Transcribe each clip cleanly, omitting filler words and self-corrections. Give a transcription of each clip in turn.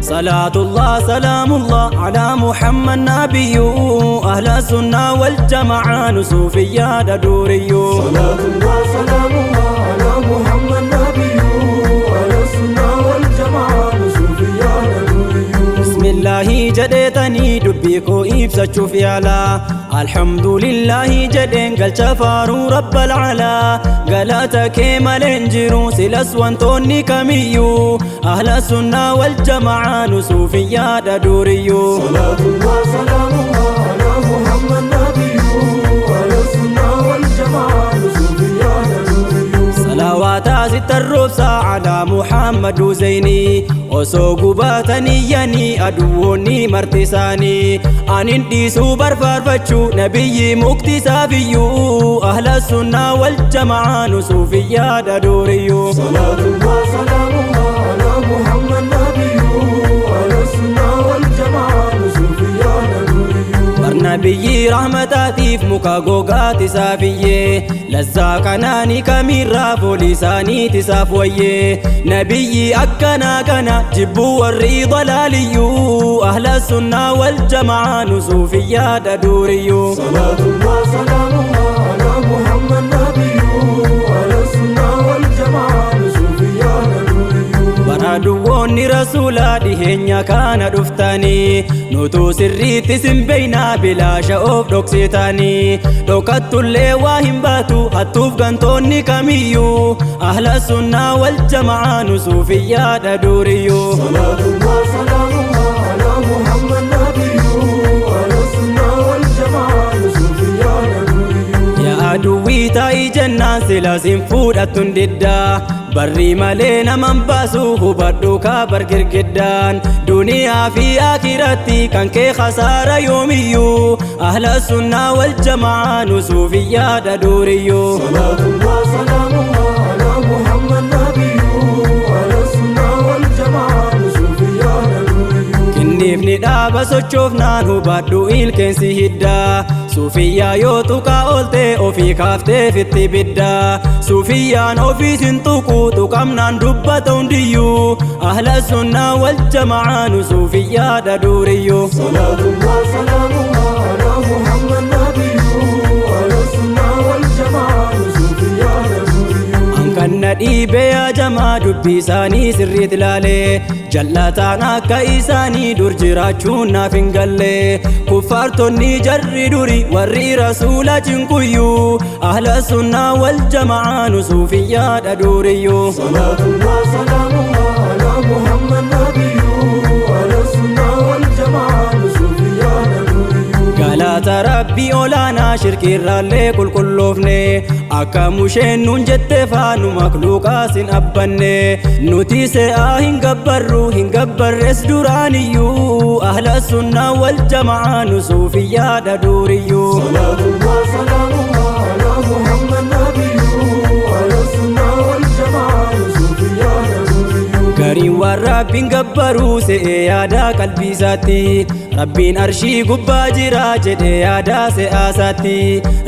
Salaatullah salaamullah alaa Muhammad nabiyyu, ahla sunnaa wal jamaa nu suufiyyaadha duuriyyuu. Salaatullah salaamullah ala Muhammad nabiyyu, ahla sunnaa wal jamaa nu suufiyyaadha duuriyyuu. Bismillaahi jedheetanii dubbii koo ibsachuuf yaala. Alhamdulillaahi jedheen galcha faaruu rabbal alaa. Galata kee malee hin jiru silas wantoonni kamiyyuu. Ahla sunnaa wal jamaa nu suufiyyaadha duuriyyuu. Salaatullah salaamullah ala Muhammad nabiyyu, ahla sunnaa wal jamaa nu suufiyyaadha duuriyyuu. Salawaataa sittarroobsaa alaa Muhammadu Zeyni, osoo gubataniyyanii aduwwoonni marti isaanii. Anin dhiisuu barfaarfachuu nabiyyi muktisaafiyyuu, ahla sunnaa wal jamaa nu suufiyyaadha duuriyyuu. Salaatullah salaamullah ala Muhammad nabiyyu, ahla sunnaa wal jamaa nu suufiyyaadha duuriyyuu. Barnabiyyi rahmataatiif muka gogaati saafiyyee, lazzaa kanaanii kamiirraa foolii isaaniiti isaaf wayyee. Nabiyyi akkanaa kana jibbuu warri dalaaliyyuu, ahla sunnaa wal jamaa nu suufiyyaadha duuriyyuu. Salaatullah salaamullah ala Muhammad nabiyyu, ahla sunnaa wal jamaa nu suufiyyaadha duuriyyuu. Baraaduwwoonni rasuulaa dhiheenya kana dhuftanii, nutuu sirriitti sin beeynaa bilaasha of dhoksitanii. Dhokattullee waa hin baatu hattuuf gantoonni kamiyyuu, ahla sunnaa wal jamaa nu suufiyyaadha duuriyyuu. Salaatullah salaamullah ala Muhammad nabiyyu, ahla sunnaa wal jamaa nu suufiyyaadha duuriyyuu. Yaa aduwwii taa'ii jennaan silaas hin fuudhatun diddaa, barrii malee naman baasu hubadhu kaa girgiddaan. Duniyaa fi akiratti kan kee khasaara yoomiyyuu, ahla sunnaa wal jamaa nu suufiyyaadha duuriyyuu. Salaatullah salaamullah ala Muhammad nabiyyu, ahla sunnaa wal jamaa nu suufiyyaadha duuriyyuu. Kinniifni dhaaba sochoofnaan hubadhu ilkeensi hiddaa, suufiyyaa yoo tuqaa ooltee ofii kaaftee fitti biddaa. Suufiyyaan ofiis hin tuqu tuqamnaan dubbata hundiyyuu, ahla sunnaa wal jamaa nu suufiyyaadha duuriyyuu. Salaatullah salaamullah ala Muhammad nabiyyu, ahla sunnaa wal jamaa nu suufiyyaadha duuriyyuu. Kan na dhiibee yaa jamaa dubbii isaanii sirriitti ilaalee, jallataan akka isaanii dur jiraachuun naaf hin galle. Kuffaartonni jarri duri warri rasuula cinquyyuu, ahla sunnaa wal jamaa nu suufiyyaadha duuriyyuu. Salaatullah salaamullah ala Muhammad nabiyyu, ahla sunnaa wal jamaa nu suufiyyaadha duuriyyuu. Galata rabbii olaanaa shirkiirraallee qulqulloofne, akka musheen nuun jette faanu makluuqaas hin abbanne. Nuti se'aa hin gabbarru hin gabbarres duraaniyyuu, ahla sunnaa wal jamaa nu suufiyyaadha duuriyyuu. Salaatullah salaamullah ala Muhammad nabiyyu, ahla sunnaa wal jamaa nu suufiyyaadha duuriyyuu. Gariin waan rabbiin gabbaruu se'ee yaadaa qalbii isaatti, rabbiin arshii gubbaa jira jedhee yaadaa se'aasaatti.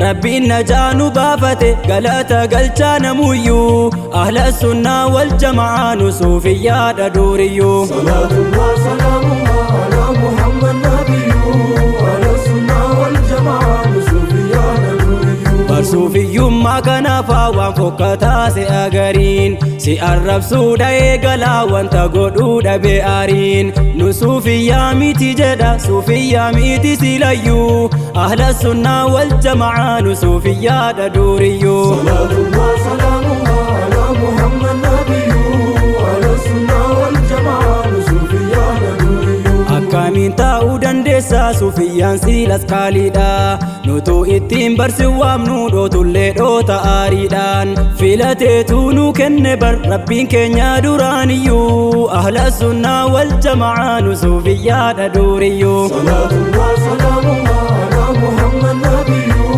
Rabbiin najaa nu baafate galata galchaa namuyyuu, ahla sunnaa wal jamaa nu suufiyyaadha duuriyyuu. Salaatullah salaamullah ala Muhammad nabiyyu, ahla sunnaa wal jamaa nu suufiyyaadha duuriyyuu. Barsuufiyyummaa kanaafaa waan fokkataa se'a gariin, si arrabsuudha eegalaa wanta godhuu dhabe aariin. Nu suufiyyaa miti jedha suufiyyaa miti silayyuu, ahla sunnaa wal jamaa nu suufiyyaadha duuriyyuu. Salaatullah salaamullah ala Muhammad nabiyyu, ahla sunnaa wal jamaa nu suufiyyaadha duuriyyuu. Akkamiin taa'uu dandeessaa suufiyyaan siilas qaaliidha, nutu ittiin barsi waamnu dhootullee dhoota aariidhaan. Filateetu nu kenne bar rabbiin keenya duraaniyyuu, ahla sunnaa wal jamaa nu suufiyyaadha duuriyyuu. Salaatullah salaamullah ala Muhammad nabiyyu,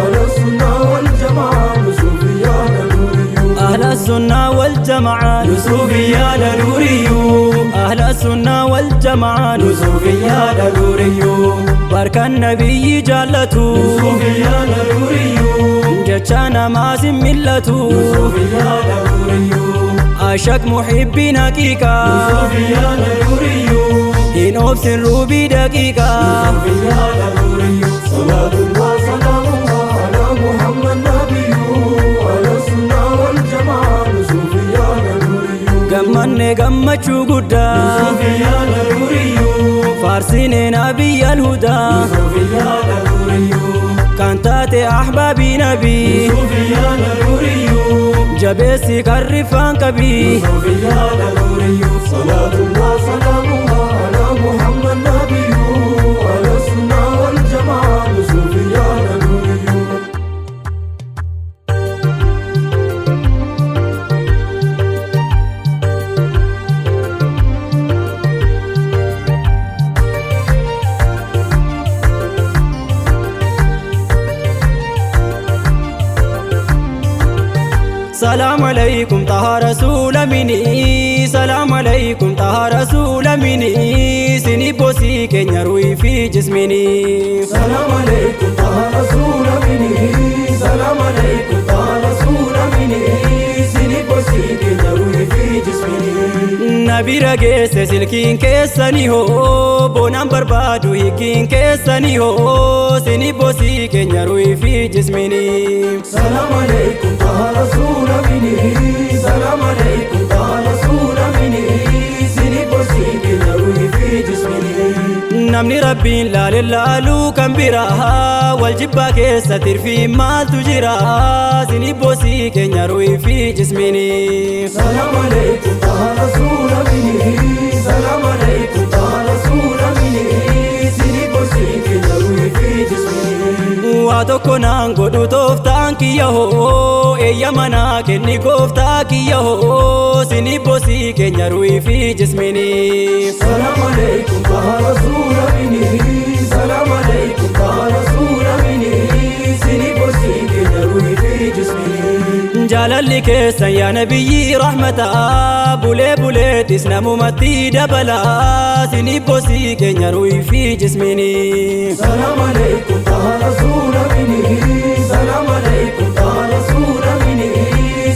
ahla sunnaa wal jamaa nu suufiyyaadha duuriyyuu. Ahla sunnaa wal jamaa nu suufiyyaadha duuriyyuu. Ahla sunnaa wal jamaa nu suufiyyaadha duuriyyuu. Barkan nabiyyi jaallatu Suufiyyaadha duuriyyuu. jecha namaas hin mil'atu. Suufiyyaadha duuriyyuu. Ashaq muhibbiin haqiiqaa. Suufiyaan duriyyuu. Hin obsin ruubii daqiiqaa. Suufiyaan duriyyuu. Salaatullah salaamullah ala Muhammad nabiyyuu ala sunnaa wal jamaa suufiyaan duriyyuu. Gammanne gammachuu guddaa. Suufiyaan duriyyuu. Faarsinee nabiyya alhudaa. Suufiyaan duriyyuu. Kan taate ahbaabii nabii. Suufiyaan duriyyuu. Jabeessi karrifaan qabii. Suufiyaan duriyyuu. Salaatullah salaamullah ala Muhammad nabiyyuu ala sunnaa wal jamaa suufiyaan duriyyuu. سلام عليكم طه رسول مني، سلام عليكم طه رسول مني، سني بوسي كenya روي في جسمني. سلام عليكم طه رسول مني، سلام عليكم طه رسول مني، سني بوسيك دروي في جسمي. Nabi rageesse silkiin keessanii hoo, bonaan barbaadu hiikkiin keessanii hoo, sini boosii keenya ruhii fi jismini. سلام عليكم طه رسول مني، سلام عليكم طه رسول مني، سني بوسيك دروي في جسمي. Namni rabbiin laale laaluu kan biraa, wal jibbaa keessa tirfii maaltu jira, sini boosii keenya ruhii fi jismini. سلام عليكم طه رسول مني، سلام عليكم طه رسول مني، سني بوسيك دروي في جسمي. Waa tokko naan godhu tooftaan kiyya hoo, eeyyama naa kenni gooftaa kiyya hoo, sini boosii keenya ruhii fi jismini. سلام عليكم طه رسول مني، سلام عليكم طه رسول مني، سني بوسيك دروي في جسمي. Jaalalli keessan yaa nabiyyi rahmataa, bulee buleetis namumatti dabalaa, sini boosii keenya ruhii fi jismini. سلام عليكم طه رسول مني، سلام عليكم طه رسول مني،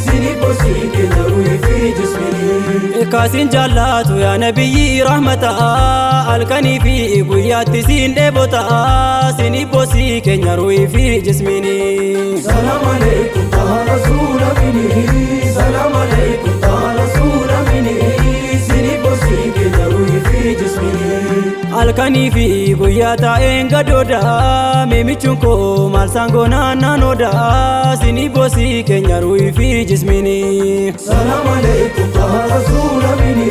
سني بوسيك دروي في جسمي. Kaasin jaallatu yaa nabiyyi rahmataa, halkanii fi guyyaatti siin dheebotaa, sini boosii keenya ruhii fi jismini. سلام عليكم طه رسول مني، سلام عليكم طه رسول مني، سني بوسيك دروي في جسمي. Halkanii fi guyyaa taa'een gadooda, miimichuun koo maal saangoonaa naanooda, sini boosii keenya ruhii fi jismini. سلام عليكم طه رسول مني،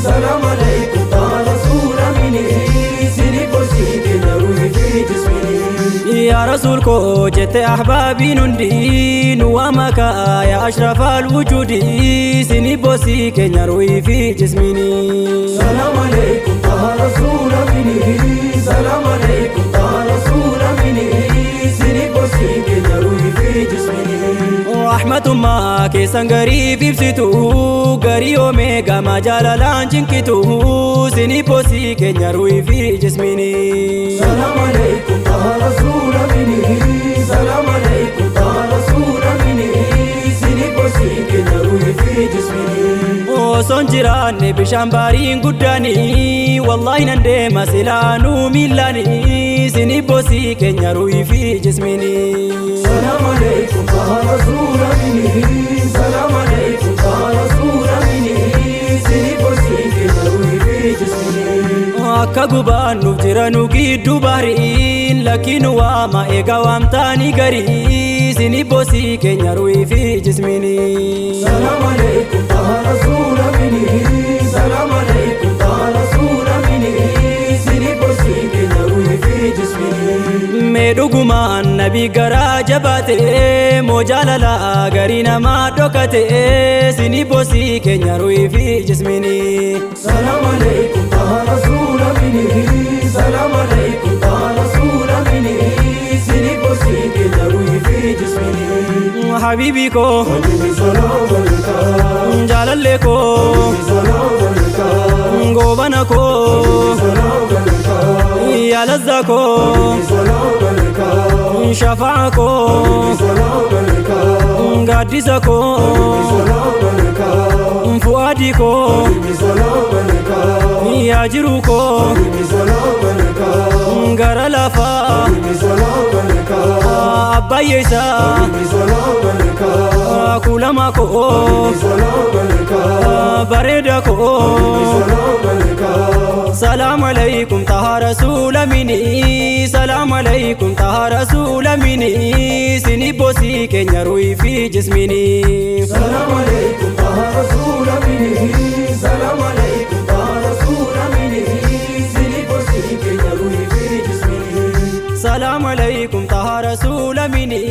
سلام عليكم طه رسول مني، سني بوسيك دروي في جسمي. Yaa rasuul koo jette ahbaabiin hundi, nu waamakaa yaa ashrafaal wujuudi, sini boosii keenya ruhii fi jismini. سلام عليكم طه رسول مني، سلام عليكم طه رسول مني، سني بوسيك دروي في جسمي. Rahmatummaa keessan gariif ibsitu, garii omeegamaa jaalalaan cinqitu, sini boosii keenya ruhii fi jismini. سلام عليكم طه رسول مني، سلام عليكم طه رسول مني، سني بوسيك دروي في جسمي. Osoon jiraanne bishaan baariin guddaanii, wallaahi nan deema silaanuu miillaanii, sini boosii keenya ruhii fi jismini. سلام عليكم طه رسول مني، سلام عليكم طه رسول مني، سني بوسيك دروي في جسمي. Akka gubaannuuf jiranu gidduu baariin, lakkiin waama egaa waamtaanii garii, sini boosii keenya ruhii fi jismini. سلام عليكم طه رسول مني، سلام عليكم طه رسول مني، سني بوسيك دروي في جسمي. Mee dhugumaan nabii garaa jabaate, moo jaalalaa garii namaa dhokate, sini boosii keenya ruhii fi jismini. سلام عليكم طه رسول مني، سلام عليكم طه رسول مني، سني بوسيك دروي في جسمي. Habiibii koo, حبيبي سلام عليك. Jaalallee koo, سلام عليك. Goobana koo, سلام عليك. Yaa lazzaa koo, سلام عليك. Shafaa koo, سلام عليك. Gaaddisa koo, سلام عليك. Abdii koo. Habibi salaam aleika. Yaa jiruu koo. Habibi salaam aleika. Gara lafaa. Habibi salaam aleika. Abbaayyeessa. Habibi salaam aleika. Kuulamaa koo. Habibi salaam aleika. Bareeda koo. Habibi salaam aleika. Salaam alaykum taha rasuula mini. Salaam alaykum taha rasuula mini. Sini bosii keenya ruhii fi jismini. Salaam aleikum taha rasul amini. Salaam aleikum taha rasul amini. Sini bosi keenya ruhi fi jismini. Salaam alaykum taha rasuula mini.